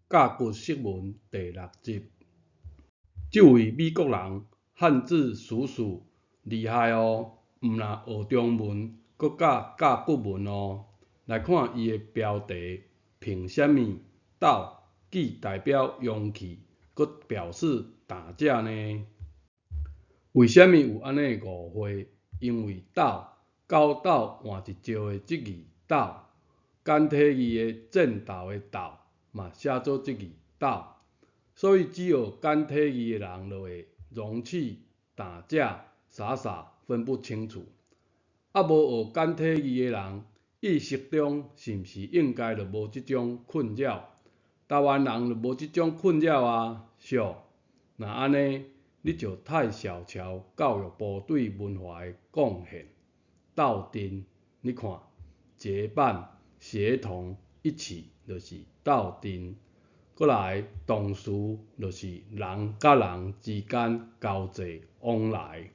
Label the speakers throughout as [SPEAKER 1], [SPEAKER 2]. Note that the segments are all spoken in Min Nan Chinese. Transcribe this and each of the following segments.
[SPEAKER 1] 甲骨釋文第六集。這位美國人漢字數數厲害哦，毋但學中文，閣教甲骨文哦。來看伊的標題，憑啥物鬥既代表勇氣，閣表示打架呢？為啥物有按呢誤會？因為鬥九鬥換一石的這字鬥，簡體字的戰鬥的鬥嘛寫做這字鬥，所以只學簡體字的人就會容器、打架、傻傻分不清楚。啊，無學簡體字的人，意識中是毋是應該就無這種困擾？台灣人就無這種困擾啊，俗。若按呢，你就太小瞧教育部對文化的貢獻。鬥陣，你看，結伴、協同一起，就是鬥陣。閣來動詞，就是人佮人之間交際往來。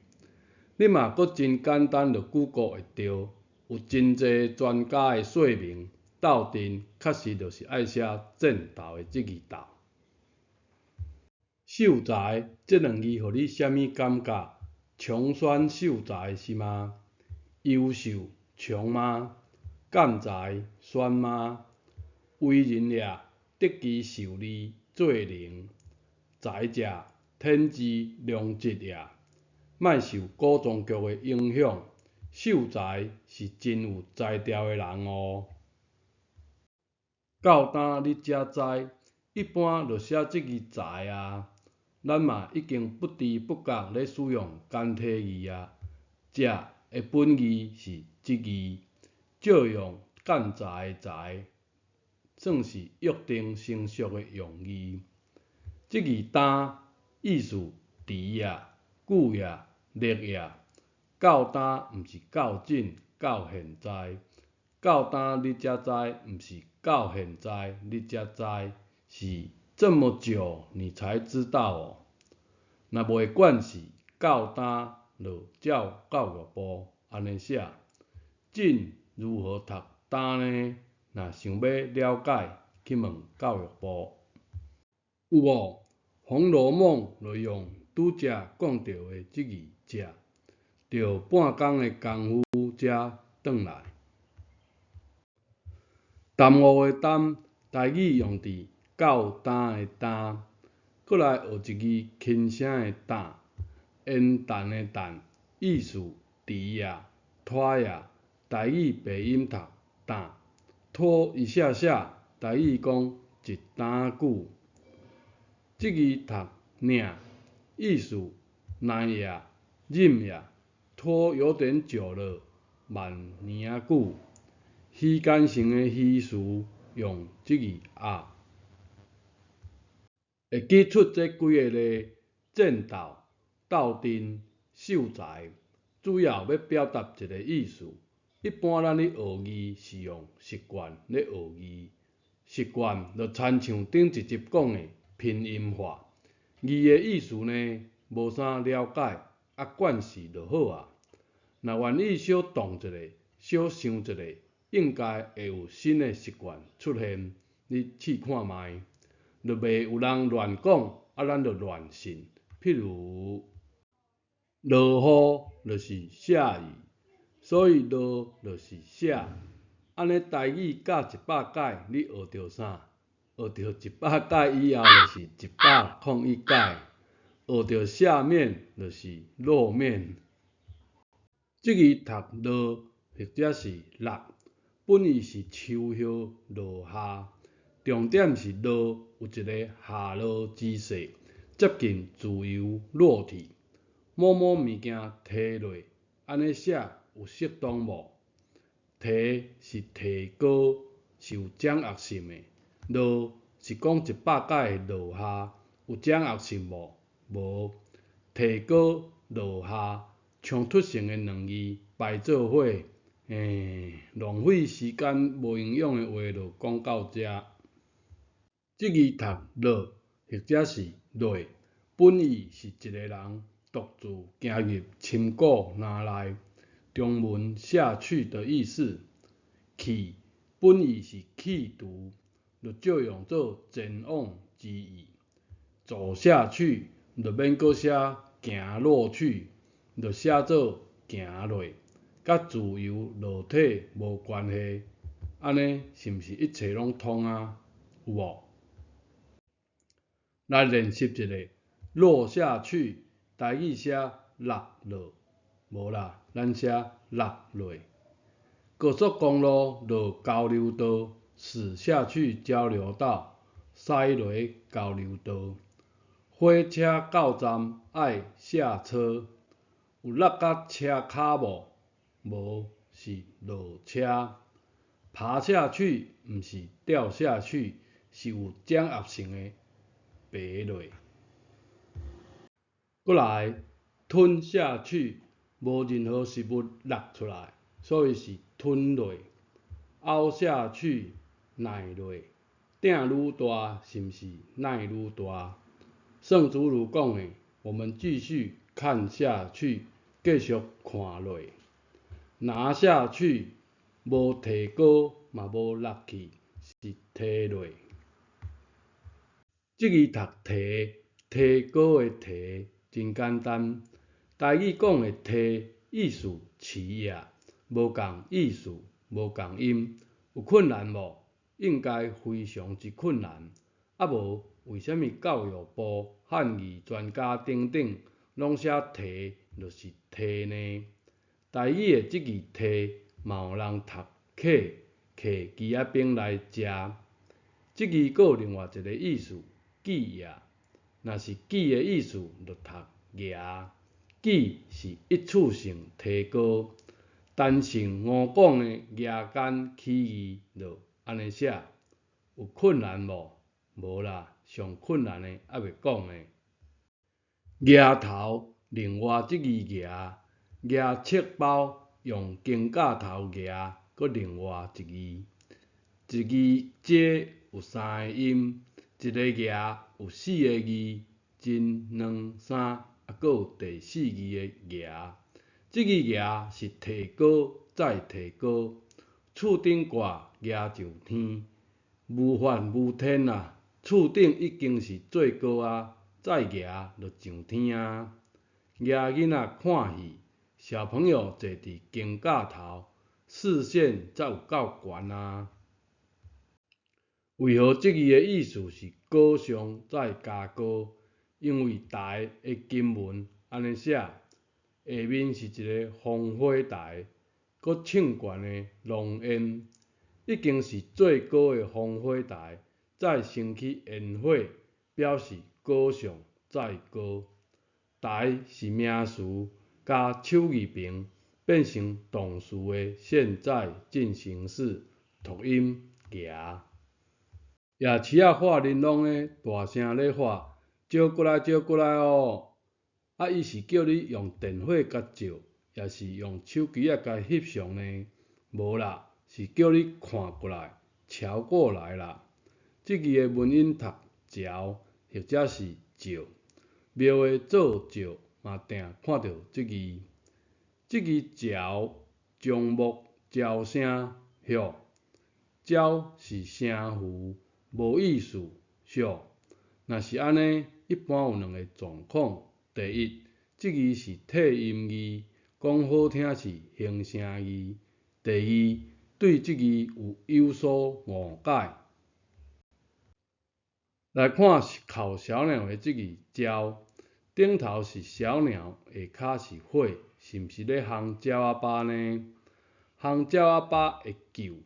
[SPEAKER 1] 你嘛閣真簡單就 Google 會著，有真濟專家的說明，鬥陣確實就是愛寫戰鬥的這字鬥。秀才這兩字予你啥物感覺？窮酸秀才是嗎？優秀窮嗎？幹才酸嗎？為人也，得其受利做能，才者天之良質也。莫受古裝劇的影響，秀才是真有才調的人哦。到今你才知，一般就寫這字才啊。咱嘛已經不知不覺咧使用簡體字啊。者的本義是這字，借用幹才的才，算是約定成俗的用字。這字今意思遲也、久也、力也。到今毋是到今到現在，到今你才知，毋是到現在你才知，是這麼久你才知道哦。若袂慣勢，到今就照教育部按呢寫。今如何讀今呢？若想欲了解，去問教育部。有無？《紅樓夢》就用拄才講著的這字者，著半工的工夫才轉來。耽誤的耽，台語用佇到今的今，閣來學一字輕聲的擔，煙彈的彈，意思遲也、拖也，台語白音讀擔，拖一下下，台語講一擔久。這字讀領，意思耐也、忍也，拖有點久了，慢年仔久。虛間性的虛詞用這字鴨。會記出這幾个例：戰鬥、鬥陣、秀才，主要欲表達一个意思。一般咱咧學字是用習慣咧學字，習慣就親像頂一集講的拼音化。字的意思呢，無啥了解，啊慣勢就好啊。若願意小動一下，小想一下，應該會有新的習慣出現。你試看覓，就袂有人亂講，啊咱就亂信。譬如落雨就是下雨，所以落就是寫。按呢台語教100擺，你學著啥？學著100擺以後就是101擺。學著下面就是落面。這字讀落或者是落，本意是樹葉落下，重點是落有一个下落之勢，接近自由落體。某某物件提落，按呢寫有適當無？提是提高，是有掌握性的。落是講100擺會落下，有掌握性無？無。提高、落下，衝突性的兩字排做伙，浪費時間無營養的話就講到遮。這字讀落或者是落，本意是一个人獨自行入深谷林內，中文下去的意思。去本意是去除，就借用做前往之意。走下去，就免閣寫行落去，就寫做行落，佮自由落體無關係。按呢是毋是一切攏通啊？有無？來練習一下，落下去，台語寫落落，無啦，咱寫落落。高速公路落交流道，駛下去交流道，駛落交流道。火車到站愛下車，有落甲車跤無？無，是落車。爬下去，毋是掉下去，是有掌壓性的爬落。閣來，吞下去，無任何食物落出來，所以是吞落。凹下去，奶落。鼎愈大，是毋是奶愈大？宋竹如講的，我們繼續看下去，繼續看落。拿下去，無提高嘛無落去，是提落。這字讀提，提高的提，真簡單。台語講的提，意思飼也，無仝意思，無仝音，有困難無？應該非常之困難。啊無，為啥物教育部漢語專家等等攏寫提就是提呢？台語的這字提，嘛有人讀客，客機仔兵來食。這字閣有另外一個意思，舉也。若是舉的意思，就讀舉。舉是一次性提高，單性吳講的舉簡起字就按呢寫，有困難無？無啦，上困難的猶未講呢。舉頭，另外這字舉，舉冊包用肩胛頭舉，閣另外一字，一字這有三个音，一个舉有四个字，真、兩、三，啊，閣有第四字的舉。這字舉是提高再提高，厝頂掛舉上天，無法無天啊！厝頂已經是最高啊，再舉就上天啊！舉囡仔看戲，小朋友坐佇肩胛頭，視線才有夠懸啊！為何這字的意思是高上再加高？因為台的金文按呢寫，下面是一个烽火台，閣衝懸的濃煙，已經是最高的烽火台，再升起煙火，表示高上再高。台是名詞，加手字旁變成動詞的現在進行式，讀音舉。夜市仔喝玲瓏的大聲咧喊：招過來，招過來哦！啊，伊是叫你用電火共照，抑是用手機仔共翕相呢？無啦，是叫你看過來，瞧過來啦。這字的文音讀瞧，或者是照。廟的做照嘛定看著這字。這字瞧，樟木鸟聲響，鳥是聲符，無意思，俗。若是按呢，一般有兩个狀況：第一，這字是退音字，講好聽是形聲字；第二，對這字有有所誤解。來看哭小鳥的這字焦，頂頭是小鳥，下跤是火，是毋是咧烘鸟仔巴呢？烘鸟仔巴會舊，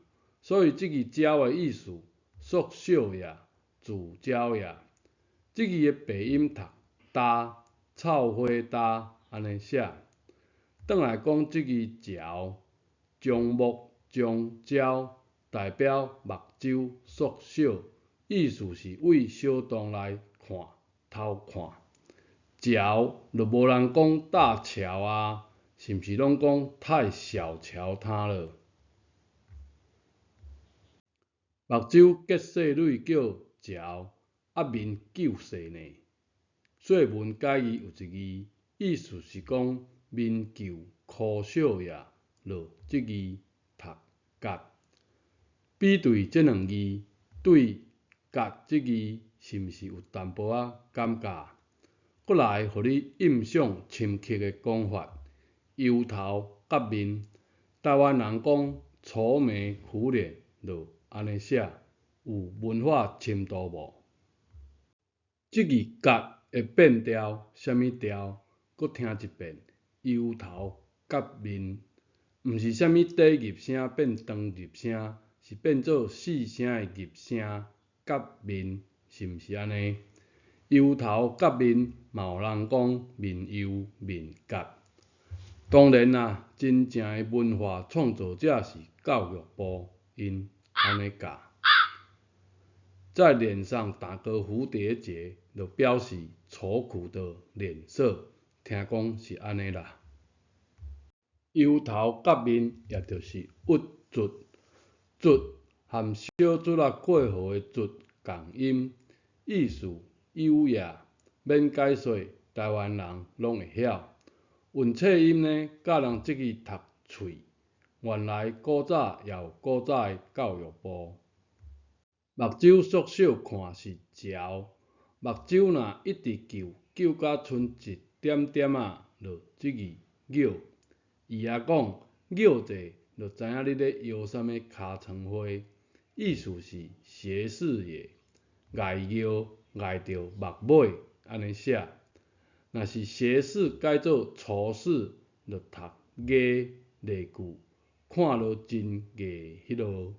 [SPEAKER 1] 所以這字焦的意思縮小也，聚焦也。這字的白音讀焦，臭火焦按呢寫。轉來講這字焦，樟木將焦，代表目睭縮小，意思是對小洞內看，偷看。橋就無人講大橋啊，是毋是攏講太小瞧它了？目睭結細蕊叫焦，啊面幼細呢？說文解字有一字，意思是講面舊枯小也，落這字讀結。比對這兩字，對結這字是毋是有淡薄仔感覺？閣來予你印象深刻的講法，憂頭結面，台灣人講愁眉苦臉，就按呢寫，有文化深度無？這字結會變調，啥物調？閣聽一遍，憂頭結面，毋是啥物短入聲變長入聲，是變做四聲的入聲，結面，是毋是按呢？憂頭結面，嘛有人講面憂面結。當然啦，真正的文化創造者是教育部，𪜶按呢教。在臉上打個蝴蝶結，就表示愁苦的臉色，聽講是按呢啦。憂頭結面，也就是鬱卒，卒含小卒仔過河的卒仝音，意思憂也，免解說，台灣人攏會曉。韻冊音呢，教人這字讀喙，原來古早也有古早的教育部。目睭縮小看是嚼，目睭若一直救，救甲賰一點點仔，就這字咬。伊仔講咬者，就知影你咧搖啥物尻川花，意思是斜視也，礙搖礙著目尾，按呢寫。若是斜視改做粗視，就讀牙例句，看落真牙彼落。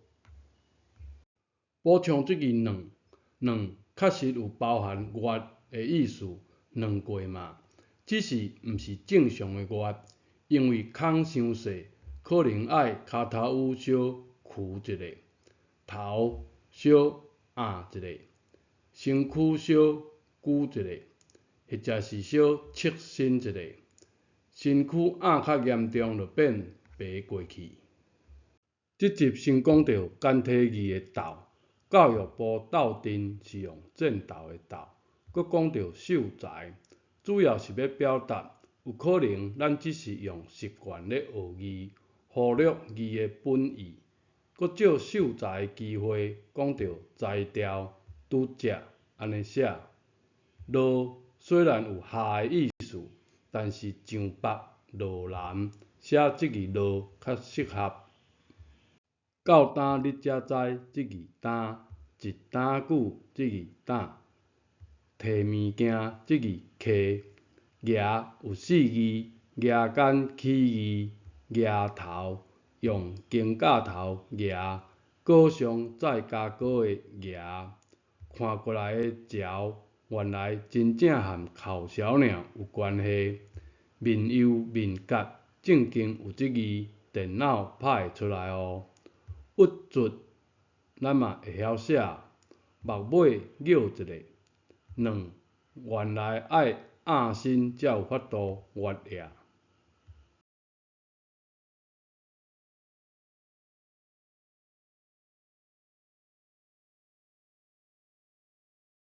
[SPEAKER 1] 補充這字兩，兩確實有包含月的意思，兩過嘛，只是毋是正常的月，因為空傷細，可能愛跤頭趺小屈一下，頭小壓一下，身軀小舉一下，或者是小側身一下，身軀壓較嚴重就變白過去。這集先講著簡體字的鬥，教育部鬥陣是用戰鬥的鬥，閣講著秀才，主要是欲表達，有可能咱只是用習慣咧學字，忽略字的本意。閣借秀才的機會講著才調拄則按呢寫。落雖然有下的意思，但是上北落南寫這字落較適合。到今你才知這字擔，一擔久這字擔，提物件這字提，蜈有四字，蜈間起字，蜈頭用肩胛頭蜈，閣上再加高的蜈，看過來的嚼，原來真正和哭潲爾有關係。面憂面結，正經有這字，電腦拍會出來哦。鬱卒，咱嘛會曉寫，目尾咬一下，兩原來愛壓身才有法度閱也。